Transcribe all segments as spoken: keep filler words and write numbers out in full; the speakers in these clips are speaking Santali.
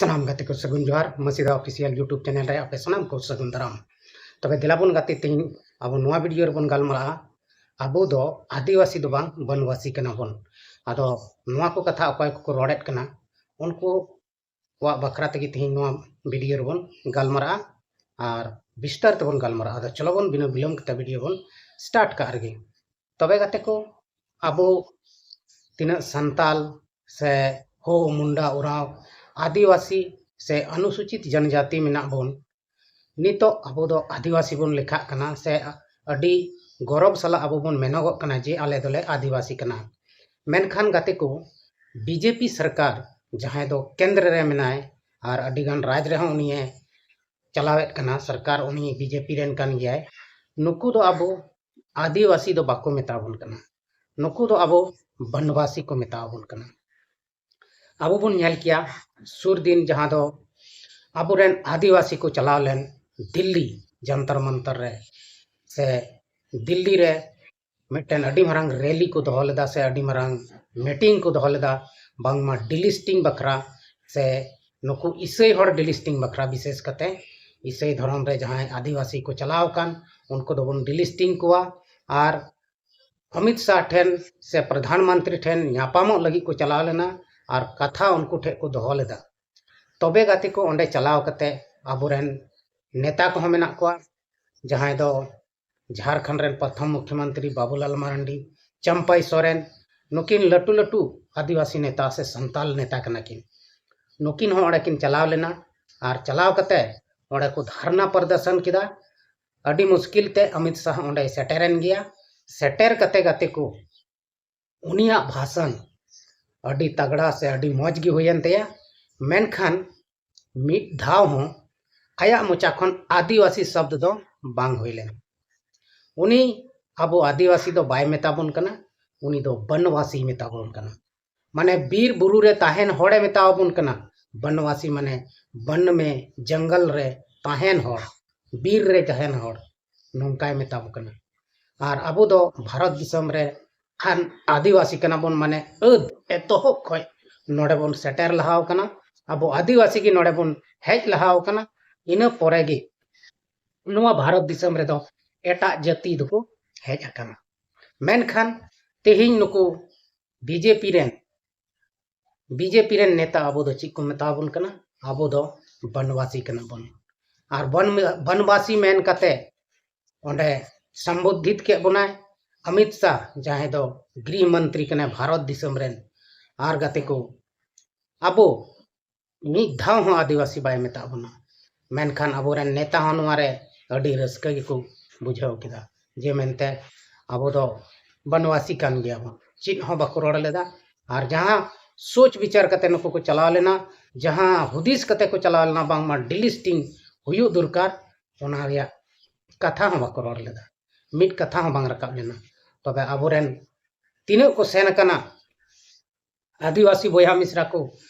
ᱥᱟᱱᱟᱢ ᱜᱟᱛᱮ ᱠᱚ ᱥᱟᱹᱜᱩᱱ ᱡᱚᱦᱟᱨ᱾ ᱢᱟᱹᱥᱤᱫᱟ ᱚᱯᱷᱤᱥᱤᱭᱟᱞ YouTube ᱪᱮᱱᱮᱞ ᱨᱮ ᱟᱯᱮ ᱥᱟᱱᱟᱢ ᱠᱚ ᱥᱟᱹᱜᱩᱱ ᱫᱟᱨᱟᱢ᱾ ᱛᱚᱵᱮ ᱫᱮᱞᱟ ᱵᱚᱱ ᱜᱟᱛᱮ, ᱛᱮᱦᱮᱧ ᱟᱵᱚ ᱱᱚᱣᱟ ᱵᱷᱤᱰᱤᱭᱳ ᱨᱮᱵᱚᱱ ᱜᱟᱞᱢᱟᱨᱟᱜᱼᱟ, ᱟᱵᱚ ᱫᱚ ᱟᱹᱫᱤᱵᱟᱹᱥᱤ ᱫᱚ ᱵᱟᱝ, ᱵᱟᱹᱱᱣᱟᱹᱥᱤ ᱠᱟᱱᱟ ᱵᱚᱱ᱾ ᱟᱫᱚ ᱱᱚᱣᱟ ᱠᱚ ᱠᱟᱛᱷᱟ ᱚᱠᱚᱭ ᱠᱚᱠᱚ ᱨᱚᱲᱮᱫ ᱠᱟᱱᱟ, ᱩᱱᱠᱩ ᱠᱚᱣᱟᱜ ᱵᱟᱠᱷᱨᱟ ᱛᱮᱜᱮ ᱛᱮᱦᱮᱧ ᱱᱚᱣᱟ ᱵᱷᱤᱰᱤᱭᱳ ᱨᱮᱵᱚᱱ ᱜᱟᱞᱢᱟᱨᱟᱜᱼᱟ ᱟᱨ ᱵᱤᱥᱛᱟᱨ ᱛᱮᱵᱚᱱ ᱜᱟᱞᱢᱟᱨᱟᱜᱼᱟ᱾ ᱟᱫᱚ ᱪᱚᱞᱚ ᱵᱚᱱ ᱵᱤᱱᱟᱹ ᱵᱤᱞᱚᱢ ᱠᱟᱛᱮ ᱵᱷᱤᱰᱤᱭᱳ ᱵᱚᱱ ᱥᱴᱟᱨᱴ ᱠᱟᱜ ᱨᱮᱜᱮ᱾ ᱛᱚᱵᱮ ᱜᱟᱛᱮ ᱠᱚ, ᱟᱵᱚ ᱛᱤᱱᱟᱹᱜ ᱥᱟᱱᱛᱟᱞ ᱥᱮ ᱦᱳ, ᱢᱩᱱᱰᱟ, ᱳᱨᱟᱸᱣ, ᱟᱹᱫᱤᱵᱟᱹᱥᱤ ᱥᱮ ᱚᱱᱩᱥᱩᱪᱤᱛ ᱡᱚᱱᱡᱟᱛᱤ ᱢᱮᱱᱟᱜ ᱵᱚᱱ, ᱱᱤᱛᱚᱜ ᱟᱵᱚ ᱫᱚ ᱟᱹᱫᱤᱵᱟᱹᱥᱤ ᱵᱚᱱ ᱞᱮᱠᱷᱟᱜ ᱠᱟᱱᱟ ᱥᱮ ᱟᱹᱰᱤ ᱜᱚᱨᱚᱵᱽ ᱥᱟᱞᱟᱜ ᱟᱵᱚ ᱵᱚᱱ ᱢᱮᱱᱚᱜᱚᱜ ᱠᱟᱱᱟ ᱡᱮ ᱟᱞᱮ ᱫᱚᱞᱮ ᱟᱹᱫᱤᱵᱟᱹᱥᱤ ᱠᱟᱱᱟ᱾ ᱢᱮᱱᱠᱷᱟᱱ ᱜᱟᱛᱮ ᱠᱚ, ᱵᱤᱡᱮᱯᱤ ᱥᱚᱨᱠᱟᱨ ᱡᱟᱦᱟᱸᱭ ᱫᱚ ᱠᱮᱱᱫᱨᱚ ᱨᱮ ᱢᱮᱱᱟᱭ ᱟᱨ ᱟᱹᱰᱤᱜᱟᱱ ᱨᱟᱡᱽ ᱨᱮᱦᱚᱸ ᱩᱱᱤᱭᱮ ᱪᱟᱞᱟᱣᱮᱫ ᱠᱟᱱᱟ ᱥᱚᱨᱠᱟᱨ, ᱩᱱᱤ ᱵᱤᱡᱮᱯᱤ ᱨᱮᱱ ᱠᱟᱱ ᱜᱮᱭᱟᱭ᱾ ᱱᱩᱠᱩ ᱫᱚ ᱟᱵᱚ ᱟᱹᱫᱤᱵᱟᱹᱥᱤ ᱫᱚ ᱵᱟᱠᱚ ᱢᱮᱛᱟ ᱵᱚᱱ ᱠᱟᱱᱟ, ᱱᱩᱠᱩ ᱫᱚ ᱟᱵᱚ ᱵᱟᱱᱣᱟᱥᱤ ᱠᱚ ᱢᱮᱛᱟ ᱵᱚᱱ ᱠᱟᱱᱟ᱾ ᱟᱵᱚ ᱵᱚᱱ ᱧᱮᱞ ᱠᱮᱭᱟ ᱥᱩᱨ ᱫᱤᱱ ᱡᱟᱦᱟᱸ ᱫᱚ ᱟᱵᱚᱨᱮᱱ ᱟᱹᱫᱤᱵᱟᱹᱥᱤ ᱠᱚ ᱪᱟᱞᱟᱣ ᱞᱮᱱ ᱫᱤᱞᱞᱤ ᱡᱚᱱᱛᱚᱨ ᱢᱚᱱᱛᱚᱨ ᱨᱮ, ᱥᱮ ᱫᱤᱞᱞᱤ ᱨᱮ ᱢᱤᱫᱴᱮᱱ ᱟᱹᱰᱤ ᱢᱟᱨᱟᱝ ᱨᱮᱞᱤ ᱠᱚ ᱫᱚᱦᱚ ᱞᱮᱫᱟ ᱥᱮ ᱟᱹᱰᱤ ᱢᱟᱨᱟᱝ ᱢᱤᱴᱤᱝ ᱠᱚ ᱫᱚᱦᱚ ᱞᱮᱫᱟ, ᱵᱟᱝᱢᱟ ᱰᱤᱞᱤᱥᱴᱤᱝ ᱵᱟᱠᱷᱨᱟ ᱥᱮ ᱱᱩᱠᱩ ᱤᱥᱟᱹᱭ ᱦᱚᱲ ᱰᱤᱞᱤᱥᱴᱤᱝ ᱵᱟᱠᱷᱨᱟ, ᱵᱤᱥᱮᱥ ᱠᱟᱛᱮ ᱤᱥᱟᱹᱭ ᱫᱷᱚᱨᱚᱢ ᱨᱮ ᱡᱟᱦᱟᱸᱭ ᱟᱹᱫᱤᱵᱟᱹᱥᱤ ᱠᱚ ᱪᱟᱞᱟᱣ ᱟᱠᱟᱱ, ᱩᱱᱠᱩ ᱫᱚᱵᱚᱱ ᱰᱤᱞᱤᱥᱴᱤᱝ ᱠᱚᱣᱟ᱾ ᱟᱨ ᱚᱢᱤᱛ ᱥᱟᱦ ᱴᱷᱮᱱ ᱥᱮ ᱯᱨᱚᱫᱷᱟᱱ ᱢᱚᱱᱛᱨᱤ ᱴᱷᱮᱱ ᱧᱟᱯᱟᱢᱚᱜ ᱞᱟᱹᱜᱤᱫ ᱠᱚ ᱪᱟᱞᱟᱣ ᱞᱮᱱᱟ ᱟᱨ ᱠᱟᱛᱷᱟ ᱩᱱᱠᱩ ᱴᱷᱮᱱ ᱠᱚ ᱫᱚᱦᱚ ᱞᱮᱫᱟ᱾ ᱛᱚᱵᱮ ᱜᱟᱛᱮ ᱠᱚ, ᱚᱸᱰᱮ ᱪᱟᱞᱟᱣ ᱠᱟᱛᱮ ᱟᱵᱚᱨᱮᱱ ᱱᱮᱛᱟ ᱠᱚᱦᱚᱸ ᱢᱮᱱᱟᱜ ᱠᱚᱣᱟ, ᱡᱟᱦᱟᱸᱭ ᱫᱚ ᱡᱷᱟᱲᱠᱷᱚᱸᱰ ᱨᱮᱱ ᱯᱨᱚᱛᱷᱚᱢ ᱢᱩᱠᱷᱭᱚᱢᱚᱱᱛᱨᱤ ᱵᱟᱵᱩᱞᱟᱞ ᱢᱟᱨᱟᱱᱰᱤ, ᱪᱟᱢᱯᱟᱭ ᱥᱚᱨᱮᱱ, ᱱᱩᱠᱤᱱ ᱞᱟᱹᱴᱩ ᱞᱟᱹᱴᱩ ᱟᱹᱫᱤᱵᱟᱹᱥᱤ ᱱᱮᱛᱟ ᱥᱮ ᱥᱟᱱᱛᱟᱞ ᱱᱮᱛᱟ ᱠᱟᱱᱟ ᱠᱤᱱ᱾ ᱱᱩᱠᱤᱱ ᱦᱚᱸ ᱚᱸᱰᱮ ᱠᱤᱱ ᱪᱟᱞᱟᱣ ᱞᱮᱱᱟ ᱟᱨ ᱪᱟᱞᱟᱣ ᱠᱟᱛᱮ ᱚᱸᱰᱮ ᱠᱚ ᱫᱷᱟᱨᱱᱟ ᱯᱨᱚᱫᱚᱨᱥᱚᱱ ᱠᱮᱫᱟ᱾ ᱟᱹᱰᱤ ᱢᱩᱥᱠᱤᱞ ᱛᱮ ᱚᱢᱤᱛ ᱥᱟᱦ ᱚᱸᱰᱮᱭ ᱥᱮᱴᱮᱨᱮᱱ ᱜᱮᱭᱟ᱾ ᱥᱮᱴᱮᱨ ᱠᱟᱛᱮ ᱜᱟᱛᱮ ᱠᱚ, ᱩᱱᱤᱭᱟᱜ ᱵᱷᱟᱥᱚᱱ ᱟᱹᱰᱤ ᱛᱟᱜᱲᱟ ᱥᱮ ᱟᱹᱰᱤ ᱢᱚᱡᱽ ᱜᱮ ᱦᱩᱭᱮᱱ ᱛᱟᱭᱟ, ᱢᱮᱱᱠᱷᱟᱱ ᱢᱤᱫ ᱫᱷᱟᱣ ᱦᱚᱸ ᱟᱭᱟᱜ ᱢᱚᱪᱟ ᱠᱷᱚᱱ ᱟᱹᱫᱤᱵᱟᱹᱥᱤ ᱥᱚᱵᱫ ᱫᱚ ᱵᱟᱝ ᱦᱩᱭ ᱞᱮᱱᱟ᱾ ᱩᱱᱤ ᱟᱵᱚ ᱟᱹᱫᱤᱵᱟᱹᱥᱤ ᱫᱚ ᱵᱟᱭ ᱢᱮᱛᱟ ᱵᱚᱱ ᱠᱟᱱᱟ, ᱩᱱᱤ ᱫᱚ ᱵᱟᱱᱣᱟᱥᱤ ᱢᱮᱛᱟ ᱵᱚᱱ ᱠᱟᱱᱟ᱾ ᱢᱟᱱᱮ ᱵᱤᱨ ᱵᱩᱨᱩ ᱨᱮ ᱛᱟᱦᱮᱱ ᱦᱚᱲᱮ ᱢᱮᱛᱟ ᱵᱚᱱ ᱠᱟᱱᱟ᱾ ᱵᱟᱱᱣᱟᱥᱤ ᱢᱟᱱᱮ ᱵᱚᱱ ᱢᱮ, ᱡᱚᱝᱜᱚᱞ ᱨᱮ ᱛᱟᱦᱮᱱ ᱦᱚᱲ, ᱵᱤᱨ ᱨᱮ ᱛᱟᱦᱮᱱ ᱦᱚᱲ, ᱱᱚᱝᱠᱟᱭ ᱢᱮᱛᱟ ᱵᱚ ᱠᱟᱱᱟ᱾ ᱟᱨ ᱟᱵᱚ ᱫᱚ ᱵᱷᱟᱨᱚᱛ ᱫᱤᱥᱚᱢ ᱨᱮ ᱟᱱ ᱟᱹᱫᱤᱵᱟᱹᱥᱤ ᱠᱟᱱᱟ ᱵᱚᱱ, ᱢᱟᱱᱮ ᱟᱹᱫ ᱮᱛᱚᱦᱚᱵ ᱠᱷᱚᱱ ᱱᱚᱰᱮ ᱵᱚᱱ ᱥᱮᱴᱮᱨ ᱞᱟᱦᱟᱣ ᱠᱟᱱᱟ᱾ ᱟᱵᱚ ᱟᱹᱫᱤᱵᱟᱹᱥᱤ ᱜᱮ ᱱᱚᱰᱮ ᱵᱚᱱ ᱦᱮᱡ ᱞᱟᱦᱟ ᱟᱠᱟᱱᱟ᱾ ᱤᱱᱟᱹ ᱯᱚᱨᱮ ᱜᱮ ᱱᱚᱣᱟ ᱵᱷᱟᱨᱚᱛ ᱫᱤᱥᱚᱢ ᱨᱮᱫᱚ ᱮᱴᱟᱜ ᱡᱟᱹᱛᱤ ᱫᱚᱠᱚ ᱦᱮᱡ ᱟᱠᱟᱱᱟ᱾ ᱢᱮᱱᱠᱷᱟᱱ ᱛᱮᱦᱮᱧ ᱱᱩᱠᱩ ᱵᱤᱡᱮᱯᱤ ᱨᱮᱱ ᱵᱤᱡᱮᱯᱤ ᱨᱮᱱ ᱱᱮᱛᱟ ᱟᱵᱚ ᱫᱚ ᱪᱮᱫ ᱠᱚ ᱢᱮᱛᱟ ᱵᱚᱱ ᱠᱟᱱᱟ? ᱟᱵᱚ ᱫᱚ ᱵᱚᱱᱵᱟᱥᱤ ᱠᱟᱱᱟ ᱵᱚᱱ᱾ ᱟᱨ ᱵᱚᱱ ᱵᱚᱱᱵᱟᱥᱤ ᱢᱮᱱ ᱠᱟᱛᱮ ᱚᱸᱰᱮ ᱥᱚᱢᱵᱳᱫᱷᱤᱛ ᱠᱮᱫ ᱵᱚᱱᱟᱭ ᱚᱢᱤᱛ ᱥᱟᱦ, ᱡᱟᱦᱟᱸᱭ ᱫᱚ ᱜᱨᱤᱦ ᱢᱚᱱᱛᱨᱤ ᱠᱟᱱᱟᱭ ᱵᱷᱟᱨᱚᱛ ᱫᱤᱥᱚᱢ ᱨᱮᱱ᱾ ᱟᱨ ᱜᱟᱛᱮ ᱠᱚ, ᱟᱵᱚ ᱢᱤᱫ ᱫᱷᱟᱣ ᱦᱚᱸ ᱟᱹᱫᱤᱵᱟᱹᱥᱤ ᱵᱟᱭ ᱢᱮᱛᱟᱜ ᱵᱚᱱᱟ᱾ ᱢᱮᱱᱠᱷᱟᱱ ᱟᱵᱚᱨᱮᱱ ᱱᱮᱛᱟ ᱦᱚᱸ ᱱᱚᱣᱟ ᱨᱮ ᱟᱹᱰᱤ ᱨᱟᱹᱥᱠᱟᱹ ᱜᱮᱠᱚ ᱵᱩᱡᱷᱟᱹᱣ ᱠᱮᱫᱟ, ᱡᱮ ᱢᱮᱱᱛᱮ ᱟᱵᱚ ᱫᱚ ᱵᱚᱱᱵᱟᱥᱤ ᱠᱟᱱ ᱜᱮᱭᱟ ᱵᱚᱱ, ᱪᱮᱫ ᱦᱚᱸ ᱵᱟᱠᱚ ᱨᱚᱲ ᱞᱮᱫᱟ᱾ ᱟᱨ ᱡᱟᱦᱟᱸ ᱥᱳᱪ ᱵᱤᱪᱟᱨ ᱠᱟᱛᱮ ᱱᱩᱠᱩ ᱠᱚ ᱪᱟᱞᱟᱣ ᱞᱮᱱᱟ, ᱡᱟᱦᱟᱸ ᱦᱩᱫᱤᱥ ᱠᱟᱛᱮ ᱠᱚ ᱪᱟᱞᱟᱣ ᱞᱮᱱᱟ ᱵᱟᱝᱢᱟ delisting ᱦᱩᱭᱩᱜ ᱫᱚᱨᱠᱟᱨ, ᱚᱱᱟ ᱨᱮᱭᱟᱜ ᱠᱟᱛᱷᱟ ᱦᱚᱸ ᱵᱟᱠᱚ ᱨᱚᱲ ᱞᱮᱫᱟ, ᱢᱤᱫ ᱠᱟᱛᱷᱟ ᱦᱚᱸ ᱵᱟᱝ ᱨᱟᱠᱟᱵ ᱞᱮᱱᱟ᱾ ᱛᱚᱵᱮ ᱟᱵᱚᱨᱮᱱ ᱛᱤᱱᱟᱹᱜ ᱠᱚ ᱥᱮᱱ ᱟᱠᱟᱱᱟ ᱟᱹᱫᱤᱵᱟᱹᱥᱤ ᱵᱚᱭᱦᱟ ᱢᱤᱥᱨᱟ ᱠᱚ,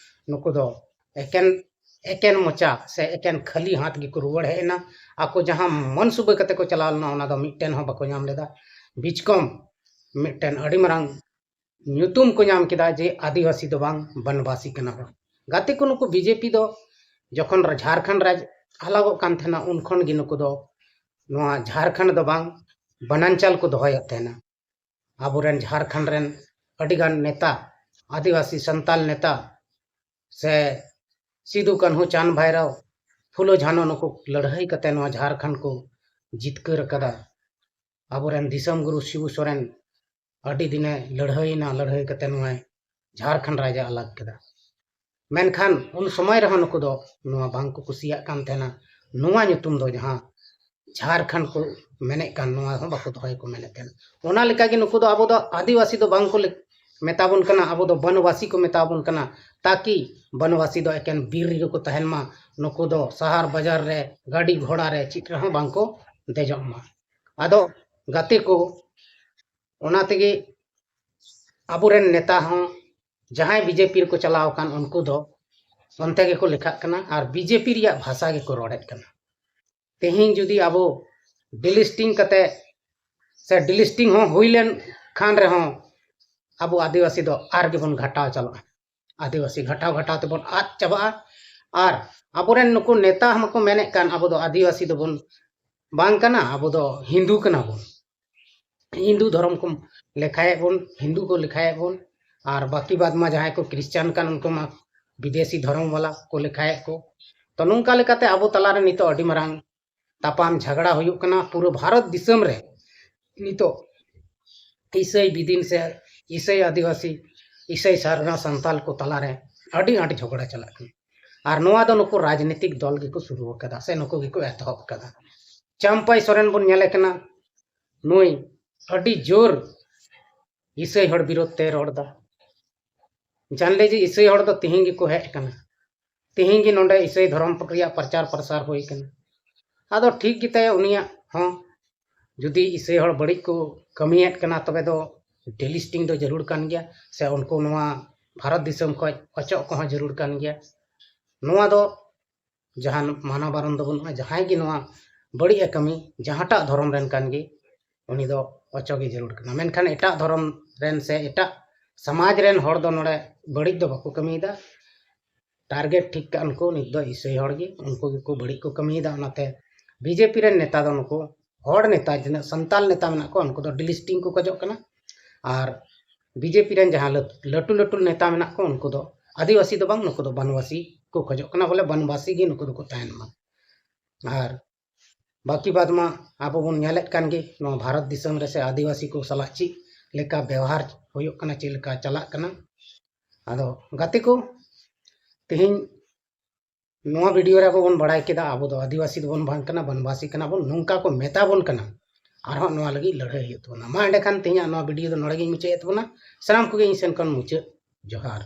ᱱᱩᱠᱩ ᱫᱚ ᱮᱠᱮᱱ ᱮᱠᱮᱱ ᱢᱚᱪᱟ ᱥᱮ ᱮᱠᱮᱱ ᱠᱷᱟᱹᱞᱤ ᱦᱟᱛ ᱜᱮᱠᱚ ᱨᱩᱣᱟᱹᱲ ᱦᱮᱡ ᱮᱱᱟ᱾ ᱟᱠᱚ ᱡᱟᱦᱟᱸ ᱢᱚᱱ ᱥᱩᱵᱟᱹ ᱠᱟᱛᱮ ᱠᱚ ᱪᱟᱞᱟᱣ ᱞᱮᱱᱟ, ᱚᱱᱟ ᱫᱚ ᱢᱤᱫᱴᱮᱱ ᱦᱚᱸ ᱵᱟᱠᱚ ᱧᱟᱢ ᱞᱮᱫᱟ᱾ ᱵᱤᱪᱠᱚᱢ ᱢᱤᱫᱴᱮᱱ ᱟᱹᱰᱤ ᱢᱟᱨᱟᱝ ᱧᱩᱛᱩᱢ ᱠᱚ ᱧᱟᱢ ᱠᱮᱫᱟ ᱡᱮ ᱟᱹᱫᱤᱵᱟᱹᱥᱤ ᱫᱚ ᱵᱟᱝ, ᱵᱚᱱᱵᱟᱥᱤ ᱠᱟᱱᱟ ᱵᱚᱱ᱾ ᱜᱟᱛᱮ ᱠᱚ, ᱱᱩᱠᱩ ᱵᱤᱡᱮᱯᱤ ᱫᱚ ᱡᱚᱠᱷᱚᱱ ᱡᱷᱟᱲᱠᱷᱚᱸᱰ ᱨᱟᱡᱽ ᱟᱞᱟᱜᱚᱜ ᱠᱟᱱ ᱛᱟᱦᱮᱱᱟ, ᱩᱱ ᱠᱷᱚᱱ ᱜᱮ ᱱᱩᱠᱩ ᱫᱚ ᱱᱚᱣᱟ ᱡᱷᱟᱲᱠᱷᱚᱸᱰ ᱫᱚ ᱵᱟᱝ, ᱵᱚᱱᱟᱧᱪᱚᱞ ᱠᱚ ᱫᱚᱦᱚᱭᱮᱫ ᱛᱟᱦᱮᱱᱟ᱾ ᱟᱵᱚᱨᱮᱱ ᱡᱷᱟᱲᱠᱷᱚᱸᱰ ᱨᱮᱱ ᱟᱹᱰᱤᱜᱟᱱ ᱱᱮᱛᱟ, ᱟᱹᱫᱤᱵᱟᱹᱥᱤ ᱥᱟᱱᱛᱟᱞ ᱱᱮᱛᱟ ᱥᱮ ᱥᱤᱫᱩ ᱠᱟᱹᱱᱦᱩ ᱪᱟᱸᱫᱽ ᱵᱷᱟᱭᱨᱚ ᱯᱷᱩᱞᱳ ᱡᱷᱟᱱᱚ ᱱᱩᱠᱩ ᱞᱟᱹᱲᱦᱟᱹᱭ ᱠᱟᱛᱮ ᱱᱚᱣᱟ ᱡᱷᱟᱲᱠᱷᱚᱸᱰ ᱠᱚ ᱡᱤᱛᱠᱟᱹᱨ ᱟᱠᱟᱫᱟ᱾ ᱟᱵᱚᱨᱮᱱ ᱫᱤᱥᱚᱢ ᱜᱩᱨᱩ ᱥᱤᱵᱩ ᱥᱚᱨᱮᱱ ᱟᱹᱰᱤ ᱫᱤᱱᱮ ᱞᱟᱹᱲᱦᱟᱹᱭᱮᱱᱟ, ᱞᱟᱹᱲᱦᱟᱹᱭ ᱠᱟᱛᱮ ᱱᱚᱣᱟᱭ ᱡᱷᱟᱲᱠᱷᱚᱸᱰ ᱨᱟᱡᱽ ᱮ ᱟᱞᱟᱜᱽ ᱠᱮᱫᱟ᱾ ᱢᱮᱱᱠᱷᱟᱱ ᱩᱱ ᱥᱚᱢᱚᱭ ᱨᱮᱦᱚᱸ ᱱᱩᱠᱩ ᱫᱚ ᱱᱚᱣᱟ ᱵᱟᱝ ᱠᱚ ᱠᱩᱥᱤᱭᱟᱜ ᱠᱟᱱ ᱛᱟᱦᱮᱱᱟ, ᱱᱚᱣᱟ ᱧᱩᱛᱩᱢ ᱫᱚ ᱡᱟᱦᱟᱸ ᱡᱷᱟᱲᱠᱷᱚᱸᱰ ᱠᱚ ᱢᱮᱱᱮᱫ ᱠᱟᱱ, ᱱᱚᱣᱟ ᱦᱚᱸ ᱵᱟᱠᱚ ᱫᱚᱦᱚᱭ ᱠᱚ ᱢᱮᱱᱮᱫ ᱛᱟᱦᱮᱱᱟ᱾ ᱚᱱᱟ ᱞᱮᱠᱟᱜᱮ ᱱᱩᱠᱩ ᱫᱚ ᱟᱵᱚ ᱫᱚ ᱟᱹᱫᱤᱵᱟᱹᱥᱤ ᱫᱚ ᱵᱟᱝ ᱠᱚ ᱞᱮ-, ᱢᱮᱛᱟ ᱵᱚᱱ ᱠᱟᱱᱟ, ᱟᱵᱚ ᱫᱚ ᱵᱚᱱᱵᱟᱥᱤ ᱠᱚ ᱢᱮᱛᱟ ᱵᱚᱱ ᱠᱟᱱᱟ᱾ ᱛᱟᱠᱤ ᱵᱚᱱᱵᱟᱥᱤ ᱫᱚ ᱮᱠᱮᱱ ᱵᱤᱨ ᱨᱮᱜᱮ ᱠᱚ ᱛᱟᱦᱮᱱ ᱢᱟ, ᱱᱩᱠᱩ ᱫᱚ ᱥᱟᱦᱟᱨ ᱵᱟᱡᱟᱨ ᱨᱮ, ᱜᱟᱹᱰᱤ ᱜᱷᱚᱲᱟ ᱨᱮ, ᱪᱮᱫ ᱨᱮᱦᱚᱸ ᱵᱟᱝ ᱠᱚ ᱫᱮᱡᱚᱜ ᱢᱟ᱾ ᱟᱫᱚ ᱜᱟᱛᱮ ᱠᱚ, ᱚᱱᱟ ᱛᱮᱜᱮ ᱟᱵᱚᱨᱮᱱ ᱱᱮᱛᱟ ᱦᱚᱸ ᱡᱟᱦᱟᱸᱭ ᱵᱤᱡᱮᱯᱤ ᱨᱮᱠᱚ ᱪᱟᱞᱟᱣ ᱟᱠᱟᱱ, ᱩᱱᱠᱩ ᱫᱚ ᱚᱱᱛᱮ ᱜᱮᱠᱚ ᱞᱮᱠᱷᱟᱜ ᱠᱟᱱᱟ ᱟᱨ ᱵᱤᱡᱮᱯᱤ ᱨᱮᱭᱟᱜ ᱵᱷᱟᱥᱟ ᱜᱮᱠᱚ ᱨᱚᱲᱮᱫ ᱠᱟᱱᱟ᱾ ᱛᱮᱦᱮᱧ ᱡᱩᱫᱤ ᱟᱵᱚ delisting ᱠᱟᱛᱮ ᱥᱮ delisting ᱦᱚᱸ ᱦᱩᱭ ᱞᱮᱱ ᱠᱷᱟᱱ ᱨᱮᱦᱚᱸ, ᱟᱵᱚ ᱟᱹᱫᱤᱵᱟᱹᱥᱤ ᱫᱚ ᱟᱨ ᱜᱮᱵᱚᱱ ᱜᱷᱟᱴᱟᱣ ᱪᱟᱞᱟᱜᱼᱟ᱾ ᱟᱹᱫᱤᱵᱟᱹᱥᱤ ᱜᱷᱟᱴᱟᱣ ᱜᱷᱟᱴᱟᱣ ᱛᱮᱵᱚᱱ ᱟᱫ ᱪᱟᱵᱟᱜᱼᱟ᱾ ᱟᱨ ᱟᱵᱚᱨᱮᱱ ᱱᱩᱠᱩ ᱱᱮᱛᱟ ᱢᱟᱠᱚ ᱢᱮᱱᱮᱫ ᱠᱟᱱ, ᱟᱵᱚ ᱫᱚ ᱟᱹᱫᱤᱵᱟᱹᱥᱤ ᱫᱚᱵᱚᱱ ᱵᱟᱝ ᱠᱟᱱᱟ, ᱟᱵᱚ ᱫᱚ ᱦᱤᱱᱫᱩ ᱠᱟᱱᱟ ᱵᱚᱱ, ᱦᱤᱱᱫᱩ ᱫᱷᱚᱨᱚᱢ ᱠᱚ ᱞᱮᱠᱷᱟᱭᱮᱫ ᱵᱚᱱ, ᱦᱤᱱᱫᱩ ᱠᱚ ᱞᱮᱠᱷᱟᱭᱮᱫ ᱵᱚᱱ, ᱟᱨ ᱵᱟᱹᱠᱤ ᱵᱟᱫ ᱢᱟ ᱡᱟᱦᱟᱸᱭ ᱠᱚ ᱠᱷᱨᱤᱥᱪᱟᱱ ᱠᱟᱱ, ᱩᱱᱠᱩ ᱢᱟ ᱵᱤᱫᱮᱥᱤ ᱫᱷᱚᱨᱚᱢ ᱵᱟᱞᱟ ᱠᱚ ᱞᱮᱠᱷᱟᱭᱮᱫ ᱠᱚ᱾ ᱛᱚ, ᱱᱚᱝᱠᱟ ᱞᱮᱠᱟᱛᱮ ᱟᱵᱚ ᱛᱟᱞᱟᱨᱮ ᱱᱤᱛᱚᱜ ᱟᱹᱰᱤ ᱢᱟᱨᱟᱝ ᱛᱟᱯᱟᱢ ᱡᱷᱟᱜᱽᱲᱟ ᱦᱩᱭᱩᱜ ᱠᱟᱱᱟ᱾ ᱯᱩᱨᱟᱹ ᱵᱷᱟᱨᱚᱛ ᱫᱤᱥᱚᱢ ᱨᱮ ᱱᱤᱛᱚᱜ ᱤᱥᱟᱹᱭ ᱵᱤᱫᱤᱱ ᱥᱮ ᱤᱥᱟᱹᱭ ᱟᱹᱫᱤᱵᱟᱹᱥᱤ, ᱤᱥᱟᱹᱭ ᱥᱟᱨᱱᱟ ᱥᱟᱱᱛᱟᱞ ᱠᱚ ᱛᱟᱞᱟᱨᱮ ᱟᱹᱰᱤ ᱟᱸᱴ ᱡᱷᱚᱜᱽᱲᱟ ᱪᱟᱞᱟᱜ ᱠᱟᱱᱟ᱾ ᱟᱨ ᱱᱚᱣᱟ ᱫᱚ ᱱᱩᱠᱩ ᱨᱟᱡᱽᱱᱤᱛᱤᱠ ᱫᱚᱞ ᱜᱮᱠᱚ ᱥᱩᱨᱩ ᱟᱠᱟᱫᱟ ᱥᱮ ᱱᱩᱠᱩ ᱜᱮᱠᱚ ᱮᱛᱚᱦᱚᱵ ᱟᱠᱟᱫᱟ᱾ ᱪᱟᱢᱯᱟᱭ ᱥᱚᱨᱮᱱ ᱵᱚᱱ ᱧᱮᱞᱮ ᱠᱟᱱᱟ, ᱱᱩᱭ ᱟᱹᱰᱤ ᱡᱳᱨ ᱤᱥᱟᱹᱭ ᱦᱚᱲ ᱵᱤᱨᱳᱫᱷ ᱛᱮ ᱨᱚᱲ ᱮᱫᱟ᱾ ᱡᱟᱱᱞᱮ ᱡᱮ ᱤᱥᱟᱹᱭ ᱦᱚᱲ ᱫᱚ ᱛᱤᱦᱤᱧ ᱜᱮᱠᱚ ᱦᱮᱡ ᱟᱠᱟᱱᱟ, ᱛᱤᱦᱤᱧ ᱜᱮ ᱱᱚᱰᱮ ᱤᱥᱟᱹᱭ ᱫᱷᱚᱨᱚᱢ ᱨᱮᱭᱟᱜ ᱯᱨᱚᱪᱟᱨ ᱯᱨᱚᱥᱟᱨ ᱦᱩᱭ ᱟᱠᱟᱱᱟ᱾ ᱟᱫᱚ ᱴᱷᱤᱠ ᱜᱮᱛᱟᱭᱟ ᱩᱱᱤᱭᱟᱜ ᱦᱚᱸ, ᱡᱩᱫᱤ ᱤᱥᱟᱹᱭ ᱦᱚᱲ ᱵᱟᱹᱲᱤᱡ ᱠᱚ ᱠᱟᱹᱢᱤᱭᱮᱫ ᱠᱟᱱᱟ, ᱛᱚᱵᱮ ᱫᱚ delisting ᱫᱚ ᱡᱟᱹᱨᱩᱲ ᱠᱟᱱ ᱜᱮᱭᱟ, ᱥᱮ ᱩᱱᱠᱩ ᱱᱚᱣᱟ ᱵᱷᱟᱨᱚᱛ ᱫᱤᱥᱚᱢ ᱠᱷᱚᱱ ᱚᱪᱚᱜ ᱠᱚᱦᱚᱸ ᱡᱟᱹᱨᱩᱲ ᱠᱟᱱ ᱜᱮᱭᱟ᱾ ᱱᱚᱣᱟ ᱫᱚ ᱡᱟᱦᱟᱱ ᱢᱟᱱᱟ ᱵᱟᱨᱚᱱ ᱫᱚ ᱵᱟᱹᱱᱩᱜᱼᱟ᱾ ᱡᱟᱦᱟᱸᱭ ᱜᱮ ᱱᱚᱣᱟ ᱵᱟᱹᱲᱤᱡ ᱮ ᱠᱟᱹᱢᱤ, ᱡᱟᱦᱟᱸᱴᱟᱜ ᱫᱷᱚᱨᱚᱢ ᱨᱮᱱ ᱠᱟᱱ ᱜᱮ, ᱩᱱᱤ ᱫᱚ ᱚᱪᱚᱜ ᱜᱮ ᱡᱟᱹᱨᱩᱲ ᱠᱟᱱᱟ᱾ ᱢᱮᱱᱠᱷᱟᱱ ᱮᱴᱟᱜ ᱫᱷᱚᱨᱚᱢ ᱨᱮᱱ ᱥᱮ ᱮᱴᱟᱜ ᱥᱚᱢᱟᱡᱽ ᱨᱮᱱ ᱦᱚᱲ ᱫᱚ ᱱᱚᱰᱮ ᱵᱟᱹᱲᱤᱡ ᱫᱚ ᱵᱟᱠᱚ ᱠᱟᱹᱢᱤᱭᱮᱫᱟ᱾ ᱴᱟᱨᱜᱮᱴ ᱴᱷᱤᱠ ᱠᱟᱜ ᱩᱱᱠᱩ ᱱᱤᱛ ᱫᱚ ᱤᱥᱟᱹᱭ ᱦᱚᱲ ᱜᱮ, ᱩᱱᱠᱩ ᱜᱮᱠᱚ ᱵᱟᱹᱲᱤᱡ ᱠᱚ ᱠᱟᱹᱢᱤᱭᱮᱫᱟ᱾ ᱚᱱᱟᱛᱮ ᱵᱤᱡᱮᱯᱤ ᱨᱮᱱ ᱱᱮᱛᱟ ᱫᱚ ᱱᱩᱠᱩ ᱦᱚᱲ ᱱᱮᱛᱟ, ᱛᱤᱱᱟᱹᱜ ᱥᱟᱱᱛᱟᱞ ᱱᱮᱛᱟ ᱢᱮᱱᱟᱜ ᱠᱚᱣᱟ, ᱩᱱᱠᱩ ᱫᱚ delisting ᱠᱚ ᱠᱷᱚᱡᱚᱜ ᱠᱟᱱᱟ᱾ ᱟᱨ ᱵᱤᱡᱮᱯᱤ ᱨᱮᱱ ᱡᱟᱦᱟᱸ ᱞᱟᱹᱴ-, ᱞᱟᱹᱴᱩ ᱞᱟᱹᱴᱩ ᱱᱮᱛᱟ ᱢᱮᱱᱟᱜ ᱠᱚᱣᱟ, ᱩᱱᱠᱩ ᱫᱚ ᱟᱹᱫᱤᱵᱟᱹᱥᱤ ᱫᱚ ᱵᱟᱝ, ᱱᱩᱠᱩ ᱫᱚ ᱵᱟᱱᱵᱟᱥᱤ ᱠᱚ ᱠᱷᱚᱡᱚᱜ ᱠᱟᱱᱟ, ᱵᱚᱞᱮ ᱵᱟᱱᱵᱟᱥᱤ ᱜᱮ ᱱᱩᱠᱩ ᱫᱚᱠᱚ ᱛᱟᱦᱮᱱ ᱢᱟ᱾ ᱟᱨ ᱵᱟᱹᱠᱤ ᱵᱟᱫ ᱢᱟ ᱟᱵᱚ ᱵᱚᱱ ᱧᱮᱞᱮᱫ ᱠᱟᱱ ᱜᱮ, ᱱᱚᱣᱟ ᱵᱷᱟᱨᱚᱛ ᱫᱤᱥᱚᱢ ᱨᱮ ᱥᱮ ᱟᱹᱫᱤᱵᱟᱹᱥᱤ ᱠᱚ ᱥᱟᱞᱟᱜ ᱪᱮᱫ ᱞᱮᱠᱟ ᱵᱮᱣᱦᱟᱨ ᱦᱩᱭᱩᱜ ᱠᱟᱱᱟ, ᱪᱮᱫ ᱞᱮᱠᱟ ᱪᱟᱞᱟᱜ ᱠᱟᱱᱟ᱾ ᱟᱫᱚ ᱜᱟᱛᱮ ᱠᱚ, ᱛᱮᱦᱮᱧ ᱱᱚᱣᱟ video ᱨᱮ ᱟᱵᱚ ᱵᱚᱱ ᱵᱟᱲᱟᱭ ᱠᱮᱫᱟ, ᱟᱵᱚ ᱫᱚ ᱟᱹᱫᱤᱵᱟᱹᱥᱤ ᱫᱚᱵᱚᱱ ᱵᱟᱝ ᱠᱟᱱᱟ, ᱵᱟᱱᱵᱟᱥᱤ ᱠᱟᱱᱟ ᱵᱚᱱ, ᱱᱚᱝᱠᱟ ᱠᱚ ᱢᱮᱛᱟ ᱵᱚᱱ ᱠᱟᱱᱟ᱾ ᱟᱨᱦᱚᱸ ᱱᱚᱣᱟ ᱞᱟᱹᱜᱤᱫ ᱞᱟᱹᱲᱦᱟᱹᱭ ᱦᱩᱭᱩᱜ ᱛᱟᱵᱚᱱᱟ᱾ ᱢᱟ ᱮᱸᱰᱮᱠᱷᱟᱱ ᱛᱮᱦᱮᱧᱟᱜ ᱱᱚᱣᱟ video ᱫᱚ ᱱᱚᱰᱮ ᱜᱤᱧ ᱢᱩᱪᱟᱹᱫ ᱮᱫ ᱛᱟᱵᱚᱱᱟ᱾ ᱥᱟᱱᱟᱢ ᱠᱚᱜᱮ ᱤᱧ ᱥᱮᱱ ᱠᱷᱚᱱ ᱢᱩᱪᱟᱹᱫ ᱡᱚᱦᱟᱨ᱾